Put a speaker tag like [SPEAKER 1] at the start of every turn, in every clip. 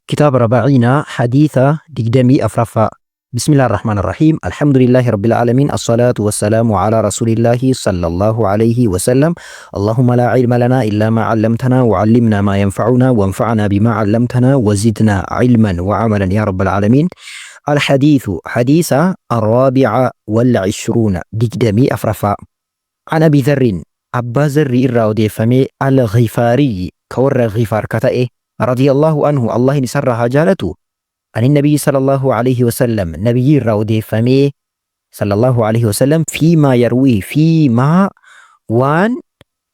[SPEAKER 1] Kitaaba Raba'iinaa hadiisa 24ffaa. Bismillah ar-Rahmaan ar-Rahiim. Alhamdulillahi Rabbil Aalamiin. As-salaatu was-salaamu ala Rasuulillaahi sallallahu alayhi wa sallam. Allahumma laa ilma lanaa illaa maa 'allamtanaa wa 'allimnaa maa yanfa'unaa wanfa'naa bimaa 'allamtanaa wa zidnaa 'ilman wa 'amalan yaa Rabbal Aalamiin. Al-hadiithu hadiisa ar-raabi'a wal-'ishruuna 24ffaa. An Abi Dharrin, Abbaa Zarrii irraa odeeffamee, Al-Ghifaariyyi, ka warra Ghifaar ka ta'e, radiyallaahu anhu, Allahin isarraa haa jaalatu, Anin Nabiyyi sallallaahu alayhi wa sallam, Nabiyyii irraa odeeffamee, sallallaahu alayhi wa sallam, fiimaa yarwiihi, fiimaa waan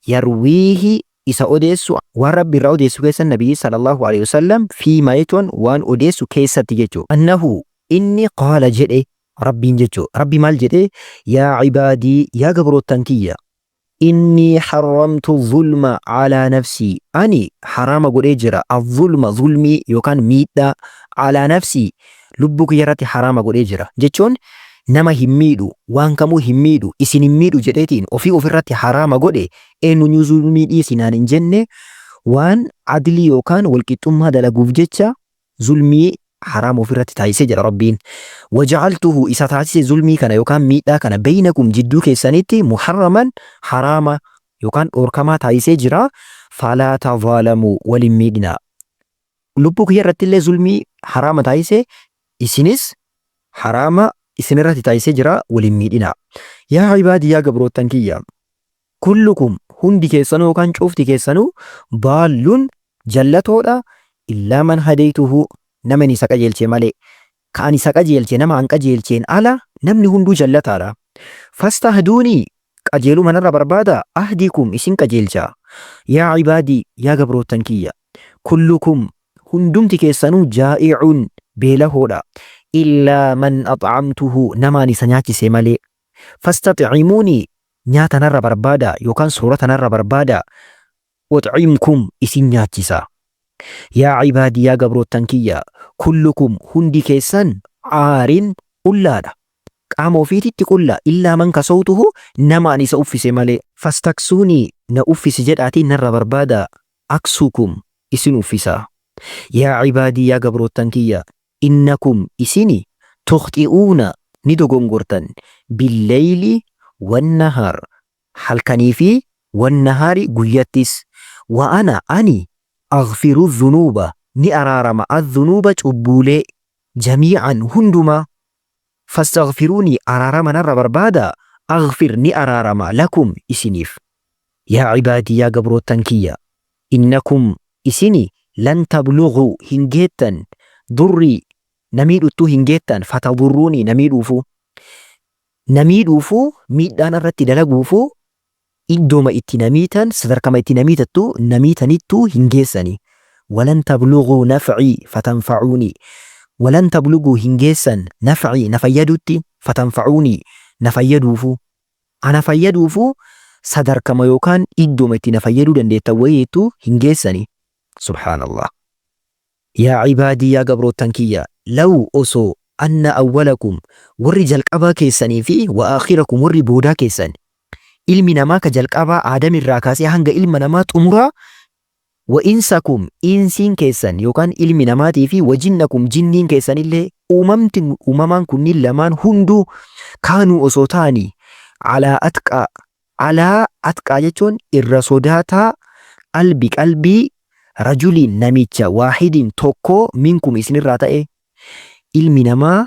[SPEAKER 1] yarwiihi isa odeessu, waan Rabbi irraa odeessu keessa Nabiyyii sallallaahu alayhi wa sallam, fiimaa jechuun waan odeessu keessatti jechuudha. Annahu inni qaala jedhe, Rabbiin jechu. Rabbi maal jedhe? Yaa cibaadii, yaa gabroottan kiyya, innii harramtu zulma alaa nafsii, ani haraama godhee jira, azzulma, zulmii yookaan miidhaa, alaa nafsii, lubbuu kiyya irratti haraama godhee jira. Jechuun nama hin miidhu, waan kamuu hin miidhu, isin hin miidhu jedheetiin ofii ofirratti haraama godhe, eenyuyyuu zulmii dhiisi naan hin jenne, waan adlii yookaan walqixxummaa dalaguuf jecha zulmii haraama ofirratti taasise jedha Rabbiin. Waja'altuhu isa taasise zulmii kana yookaan miidhaa kana beeynakum jidduu keessanitti muharraman haraama yookaan dhoorkamaa taasisee jira. Falaa tazaalamuu wal hin miidhinaa. Lubbuu kiyya irratti illee zulmii haraama taasise isinis haraama isinirratti taasisee jira wal hin miidhinaa. Yaa ibaadi yaa gabroottan kiyya. Kullukum hundi keessanuu yookaan cufti keessanuu daallun jallatoodha illaa man hadeytuhu nama ani isa qajeelche malee. Ka ani isa qajeelche nama an qajeelcheen ala namni hunduu jallataadha. Fastahduunii qajeeluma narra barbaadaa ahdikum isin qajeelcha. Yaa ibaadii yaa gabroottan kiyya kullukum hundumti keessanuu jaa'i'un beelahoodha illaa man ax'amtuhu nama ani isa nyaachise malee. Fastax'imuunii nyaata narra barbaadaa yookaan soorata narra barbaadaa ux'imkum isin nyaachisa. Yaa cibaadii yaa gabroottan kiyya kullukum hundi keessan caarin qullaadha. Qaama ofiititti qulla illaa man kasawtuhu nama ani isa uffise malee. Fastaksuunii na uffisi jedhaatii narra barbaadaa aksukum isin uffisa. Yaa cibaadii yaa gabroottan kiyya Innakum isini tukhxi'uuna ni dogongortan billeyli wannahaar halkanii fi wannahaari guyyattis wa ana ani aghfiru dhunuuba ni araarama adhunuuba cubbuulee jamii'an hundumaa fastaghfiruunii araarama narra barbaadaa aghfir ni araarama lakum isiniif. Yaa cibaadii yaa gabroottan kiyya Innakum, isini, lan tablughuu, hin geettan, durrii, na miidhuttuu hin geettan, fatadurruunii, na miidhuufuu. Na miidhuufuu, miidhaa narratti dalaguufuu, iddooma itti na miitan, sadarkama itti na miitattu, na miitanittuu hin geessani. Walan tablughuu naf'ii fatanfa'uunii. Walan tabluguu hin geessan, naf'ii, na fayyadutti, fatanfa'uunii, na fayyaduufuu. Ana fayyaduufuu sadarkama yookaan iddooma itti na fayyaduu dandeettan wayiittuu hin geessani. Subhaanallah. Yaa cibaadii yaa gabroottan kiyya law osoo anna awwalakum warri jalqabaa keessanii fi wa aakhirakum warri boodaa keessan ilmi namaa ka jalqabaa Aadam irraa kaasee hanga ilma namaa xumuraa Wa insakum, insiin keessan yookaan ilmi namaatii fi wa jinnakum, jinniin keessanillee, uumamti uumamaan kunniin lamaan hunduu kaanuu osoo ta'anii alaa atqaa, alaa atqaa jechuun irra sodaataa qalbi qalbii rajuliin namicha waahidin tokkoo minkum isinirraa ta'e ilmi namaa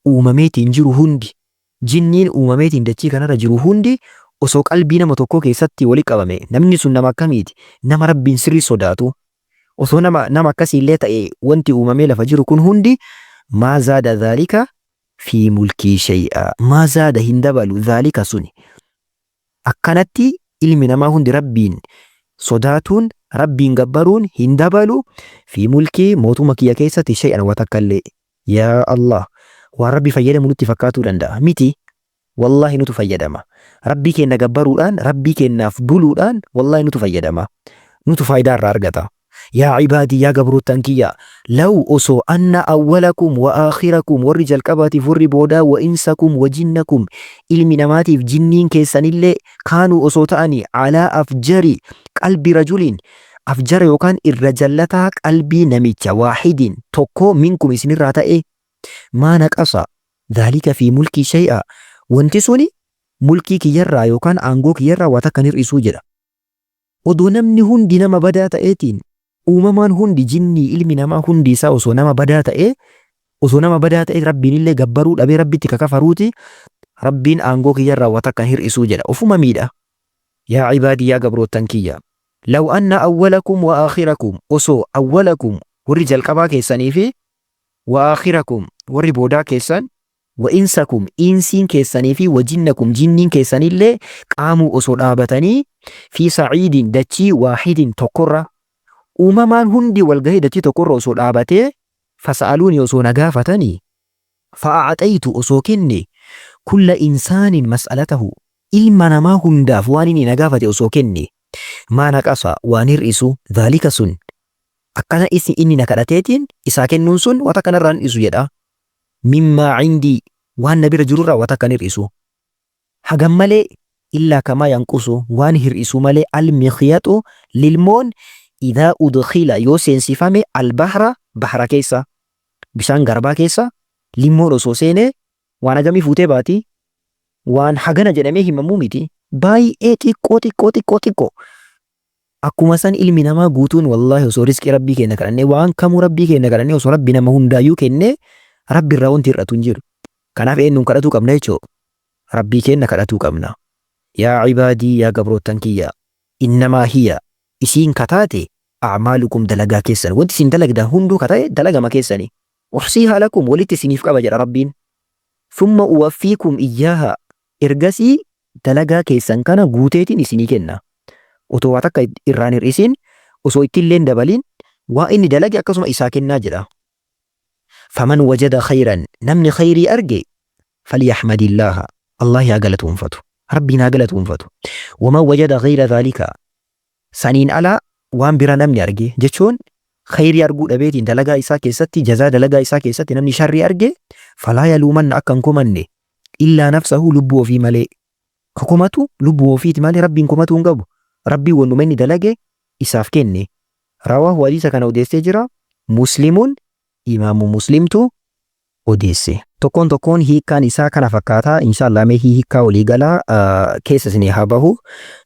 [SPEAKER 1] uumameetiin jiru hundi Jinniin uumameetiin dachii kanarra jiru hundi osoo qalbii nama tokkoo keessatti wali qabame namni sun nama akkamiiti? Nama Rabbiin sirrii sodaatu. Osoo nama nama akkasiillee ta'e wanti uumamee lafa jiru kun hundi maa zaada dhaalika fi mulkii shay'a. Maa zaada hin dabalu dhaalika suni. Akkanatti ilmi namaa hundi Rabbiin sodaatuun Rabbiin gabbaruun hin dabalu fi mulkii mootumma kiyya keessatti shay'an wa takkallee. Yaa Allah! Waan Rabbi fayyadamu nutti fakkaatuu danda'a. Miti. Wallaahi nutu fayyadama. Rabbii keenna gabbaruudhaan, Rabbii keennaaf buluudhaan wallaahi nutu fayyadama. Nutu faayidaa irraa argata. Yaa ibaadii yaa gabroottan kiyya law osoo anna awwalakum wa aakhirakum warri jalqabaatiif warri boodaa wa insakum wa jinnakum ilmi namaatiif jinniin keessanillee kaanuu osoo ta'anii alaa afjari qalbi rajuliin Afjara yookaan irra jallataa qalbii namicha waahidiin tokkoo minkum isinirraa ta'ee maa naqasa dhaalika fi mulkii shay'a wanti suni mulkii kiyyarraa yookaan aangoo kiyyarraa waa takka hin hir'isuu jedha. Odoo namni hundi nama badaa ta'eetiin uumamaan hundi jinnii ilmi namaa hundi isaa osoo nama badaa ta'ee osoo nama badaa ta'ee Rabbiin illee gabbaruu dhabee Rabbitti ka kafaruuti Rabbiin aangoo kiyyarraa waa takka hin hir'isuu jedha. Ofuma miidha. Yaa cibaadii yaa gabroottan kiyya law anna awwalakum wa aakhirakum osoo awwalakum warri jalqabaa keessanii fi wa aakhirakum warri boodaa keessan wa insakum insiin keessanii fi wa jinnakum jinniin keessanillee qaamuu osoo dhaabatanii fi sa'iidin dachii waahidin tokkorra uumamaan hundi walgahee dachii tokkorra osoo dhaabatee fasa'aluuni osoo na gaafatanii fa'a'axaytu osoo kenne kulla insaanin mas'alatahu ilma namaa hundaaf waan inni na gaafate osoo kenne maa naqasa waan hir'isu dhaalika sun akkana isi inni na kadhateetiin isaa kennuun sun wata kanarraa hin hir'isu jedha mimmaa cindii waan na bira jirurraa wata kan hir'isu hagam malee illaa kamaa yanqusu waan hir'isu malee al-mikhyatu lilmoon idhaa udkhila yoo seensifame al-bahra bahra keessa bishaan garbaa keessa limmoon osoo seenee waan hagamii fuutee baati? Waan hagana jedhamee himamuu miti. Baay'ee xiqqoo xiqqoo xiqqoo xiqqoo. Akkuma san ilmi namaa guutuun wallaahi osoo rizqii Rabbii keenya kadhannee waan kamuu Rabbii keenya kadhannee osoo Rabbi nama hundaayyuu kennee Rabbi irraa wanti hir'atu hin jiru. Kanaaf eenyuun kadhatuu qabna jechuu? Rabbii keenya kadhatuu qabna. Yaa cibaadii yaa gabroottan kiyya innamaa hiya isiin ka taate a'maalukum dalagaa keessan wanti isin dalagdan hunduu ka ta'e dalagama keessani. Uhsiihaa lakum walitti isiniif qaba jedha Rabbiin. Thumma uwaffiikum iyyaahaa ergasii dalagaa keessan kana guuteetiin isinii kenna. Otoo waa takka irraa hin hir'isin osoo ittillee hin dabalin waa inni dalage akkasuma isaa kennaa jedha. Faman wajada khayran namni khayrii arge falyaxmadillaaha Allaahi haa galatoonfatu. Rabbiin haa galatoonfatu. Waman wajada ghayra dhaalika Saniin ala waan biraa namni arge, jechuun khayrii arguu dhabeetiin dalagaa isaa keessatti, jazaa dalagaa isaa keessatti namni sharrii arge, falaa yaluumanna akka hin komanne, illaa nafsahu lubbuu ofii malee. Ka komatu lubbuma ofiiti malee Rabbiin komatuu hin qabu. Rabbiin wannuma inni dalage isaaf kenne. Rawaahu hadiisa kana odeessee jira Muslimun imaamu Muslimtu odeesse. Tokkoon tokkoon hiikkaan isaa kana fakkaata. Inshaallah mee hiikkaa walii galaa keessa isinii haa bahu.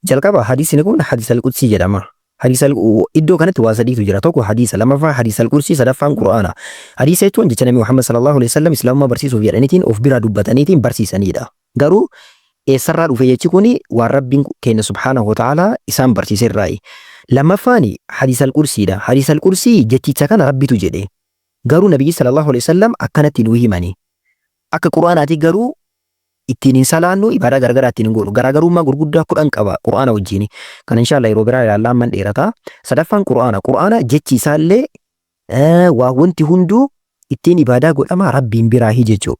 [SPEAKER 1] Jalqaba hadiisni kun hadiis al-qudsii jedhama. Hadiis al iddoo kanatti waa sadiitu jira. Tokko hadiisa, lamaffaa hadiis al-qudsii, sadaffaan Qur'aana. Hadiisa jechuun jecha Nabi Muhammad sallallahu alaihi wasallam Islaamummaa barsiisuuf jedhaniitiin of biraa dubbataniitiin barsiisaniidha. Garuu eessarraa dhufe jechi kun waan Rabbiin keenya subhaanahu wa ta'aalaa isaan barsiise irraayi. Lammaffaan hadiis al-qudsiidha. Hadiis al-qudsii jechicha kana Rabbitu jedhe. Garuu Nabiyyi sallallahu alaihi wasallam akkanatti nuu himani. Akka Qur'aanaati garuu ittiin hin salaannu, ibaadaa garagaraa ittiin hin goonu. Garaagarummaa gurguddaa 10 qaba Qur'aana wajjiini. Kana inshallah yeroo biraa ilaalla amman dheerata. Sadaffaan Qur'aana. Qur'aana jechi isaallee waa wanti hunduu ittiin ibaadaa godhama Rabbiin biraahi jechuu.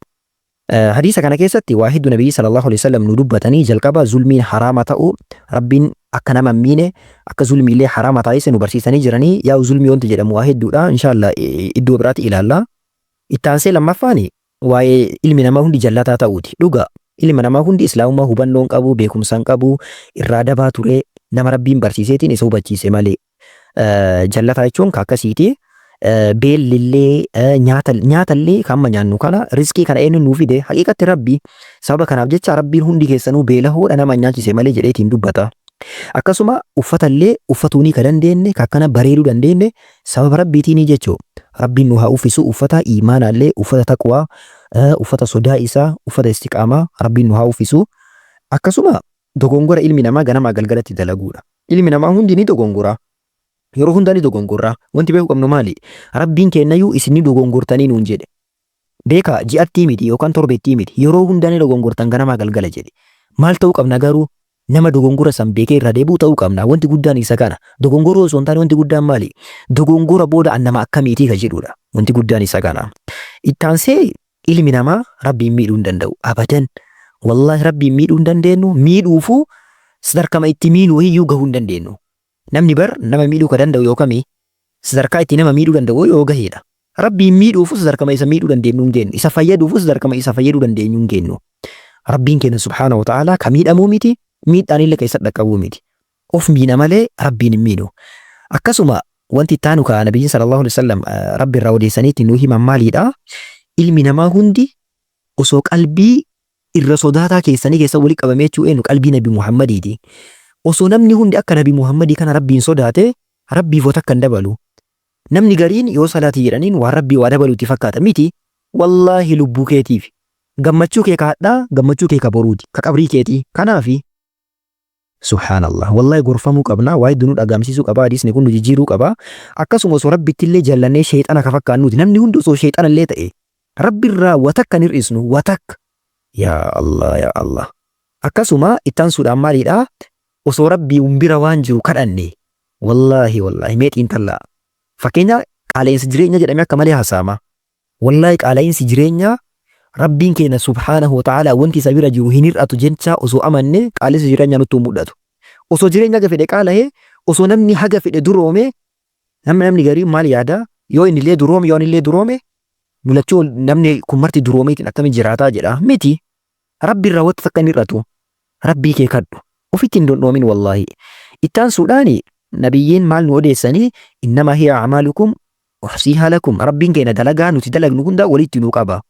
[SPEAKER 1] Hadiisa kana keessatti waa heddu Nabiyyi sallallahu alaihi wasallam nu dubbatanii jalqaba zulmiin haraama ta'uu Rabbiin akka nama hin miine akka zulmiillee haraama taasise nu barsiisanii jiranii yaa'u zulmii wanti jedhamu waa hedduudha inshallah iddoo biraatti ilaalla. Itti aansee lammaffaan waa'ee ilmi namaa hundi jallataa ta'uuti. Dhugaa ilma namaa hundi islaamummaa hubannoo hin qabu beekumsa hin qabu irraa dabaa ture nama Rabbiin barsiiseetiin isa hubachiise malee. Jallataa jechuun ka akkasiiti. Beellillee nyaata nyaatallee kan amma nyaannu kana rizqii kana eenyu nuu fide haqiiqatti Rabbi. Sababa kanaaf jecha Rabbiin hundi keessanuu beelahoodha nama nyaachise malee jedheetiin dubbata. Akkasuma uffatallee uffatuunii ka dandeenye ka akkana bareeduu dandeenye sababa Rabbiitiinii jechuu. Rabbiin nu haa uffisu uffata iimaanaallee uffata taqwaa uffata sodaa isaa uffata istiqaamaa Rabbiin nu haa uffisu. Akkasuma dogongora ilmi namaa ganamaa galgalatti dalaguudha. Ilmi namaa hundi ni dogongora. Yeroo hundaa ni dogongorra. Wanti beekuu qabnu maali? Rabbiin keennayyuu isin ni dogongortanii nuun jedhe. Beekaa ji'attii miti yookaan torbettii miti. Yeroo hundaa ni dogongortan ganamaa galgala jedhe. Maal ta'uu qabna garuu? Nama dogongora san beekee irraa deebi'u ta'uu qabna. Wanti guddaan isa kana. Dogongoruu osoo hin taane wanti guddaan maali? Dogongora booda an nama akkamiitii ka jedhudha. Wanti guddaan isa kana. Itti aansee Ilmi namaa Rabbiin miidhuu hin danda'u. Abadan. Wallaahi Rabbiin miidhuu hin dandeennu. Miidhuufuu sadarkama itti miinuu iyyuu gahuu hin dandeennu. Namni bar nama miidhuu ka danda'u yoo kami? Sadarkaa itti nama miidhuu danda'u yoo gaheedha. Rabbiin miidhuufuu sadarkama isa miidhuu dandeenyu hin geennu. Isa fayyaduufuu sadarkama isa fayyaduu dandeenyu hin geennu. Rabbiin keenya subhaanahu wa ta'aalaa ka miidhamuu miti, miidhaan illee ka isa dhaqqabuu miti. Of miina malee Rabbiin hin miinu. Akkasuma wanti itti aanu ka nabiyyiin sallallahu alaihi wasallam Rabbi irraa odeessaniitti nuu himan maaliidha? Ilmi namaa hundi osoo qalbii irra sodaataa keessanii keessa wali qabamee jechuu eenyu qalbii nabi Muhammadiiti. Osoo namni hundi akka nabi Muhammadii kana Rabbiin sodaate Rabbiif wa takka hin dabalu. Namni gariin yoo salaati jedhaniin waan Rabbii waa dabalu itti fakkaata miti. Wallaahi lubbuu keetiif gammachuu kee ka hadhaa gammachuu kee ka boruuti ka qabrii keetii kanaafi. Subhaanallah wallahi gorfamuu qabna waa hedduu nu dhagaamsiisuu qaba hadiisni kun nu jijjiiruu qaba akkasuma osoo rabbitti illee jallannee sheexana ka fakkaannuuti namni hundi osoo sheexana illee ta'e rabbirraa wa takka hin hir'isnu wa takka yaa Allah yaa Allah akkasuma itti aansuudhaan maaliidha osoo rabbii bira waan jiru kadhanne wallaahi wallaahi mee xiinxallaa fakkeenya qaala'insi jireenya jedhamee akka malee haasa'ama Wallahi qaala'insi jireenyaa Rabbiin keenya subhaanahu wa ta'aalaa wanti isa bira jiru hin hir'atu jechaa osoo amanne qaala'insi jireenyaa nutti hin mul'atu. Osoo jireenya haga fedhe qaalahe, osoo namni haga fedhe duroome, namni namni gariin maal yaada yoo innillee duroome yoo anillee duroome nu lachuu namni kun marti duroomeetiin akkamiin jiraataa jedha miti. Rabbi irraa wanta takka hin hir'atu. Rabbii kee kadhu. Ofitti hin dondhoomin wallaahi. Itti aansuudhaani nabiyyiin maal nu odeessanii innamaa hiya a'maalukum uhsiihaa lakum Rabbiin keenya dalagaa nuti dalagnu hunda walitti nuu qaba.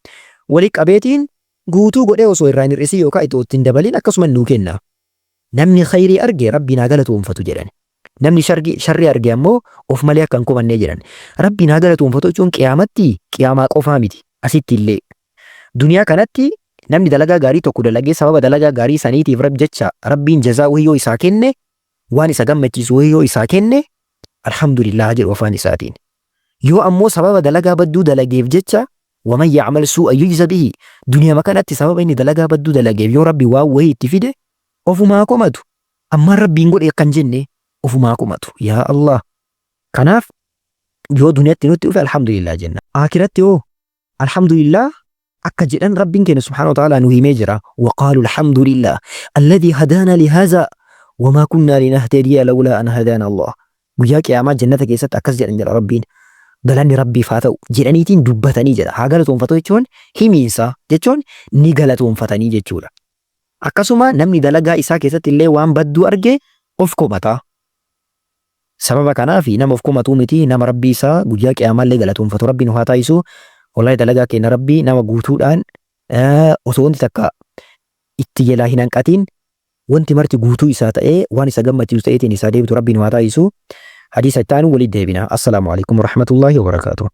[SPEAKER 1] Wali qabeetiin guutuu godhee osoo irraa hin hir'isin yookaan itti hin dabalin akkasuma nuu kenna. Namni khayrii arge Rabbiin haa galatoomfatu jedhan. Namni sharrii arge ammoo of malee akka hin komannee jedhan. Rabbiin haa galatoomfatu jechuun qiyaamatti qiyaamaa qofaa miti asitti illee. Duniyaa kanatti namni dalagaa gaarii tokko dalagee sababa dalagaa gaarii saniitiif Rabbi jecha Rabbiin jazaa wahii yoo isaa kenne waan isa gammachiisu wahii yoo isaa kenne alhamdulillah haa jedhu afaan isaatiin. Yoo ammoo sababa dalagaa badduu dalageef jecha waman ya'mal suu'a yujza bihi duniyama kanatti sababa inni dalagaa badduu dalageef yoo Rabbi waan wahii itti fide ofumaa komatu. Ammaan Rabbiin godhe akkan jenne ofumaa komatu. Yaa Allah. Kanaaf yoo duniyatti nutti dhufe alhamdulillah jenna. Aakiratti hoo Alhamdulillah akka jedhan Rabbiin keenya subhaanahu wa ta'aalaa nu himee jira. Waqaalu alhamdulillah alladhii hadaanaa lihaazaa wamaa kunnaa linahtadiya lawlaa an hadaana Allah. Guyyaa qiyaamaa jannata keessatti akkas jedhan jedha Rabbiin. Galanni Rabbiif haa ta'u jedhaniitiin dubbatanii jedha. Haa galatoonfatu jechuun himiinsa jechuun ni galatoonfatanii jechuudha. Akkasuma namni dalagaa isaa keessatti illee waan badduu arge of komata. Sababa kanaaf nama of komatuu miti nama Rabbii isaa guyyaa qiyaamaallee galatoomfatu Rabbi nu haa taasisu. Wallahi dalagaa keenya Rabbi nama guutuudhaan osoo wanti takka itti jalaa hin hanqatiin wanti marti guutuu isaa ta'ee waan isa gammachiisu ta'eetiin isaa deebitu Rabbi nu haa taasisu. Hadiisa itti aanu walitti deebina. Assalaamu alaikum warahmatullaahi wabarakaatuh.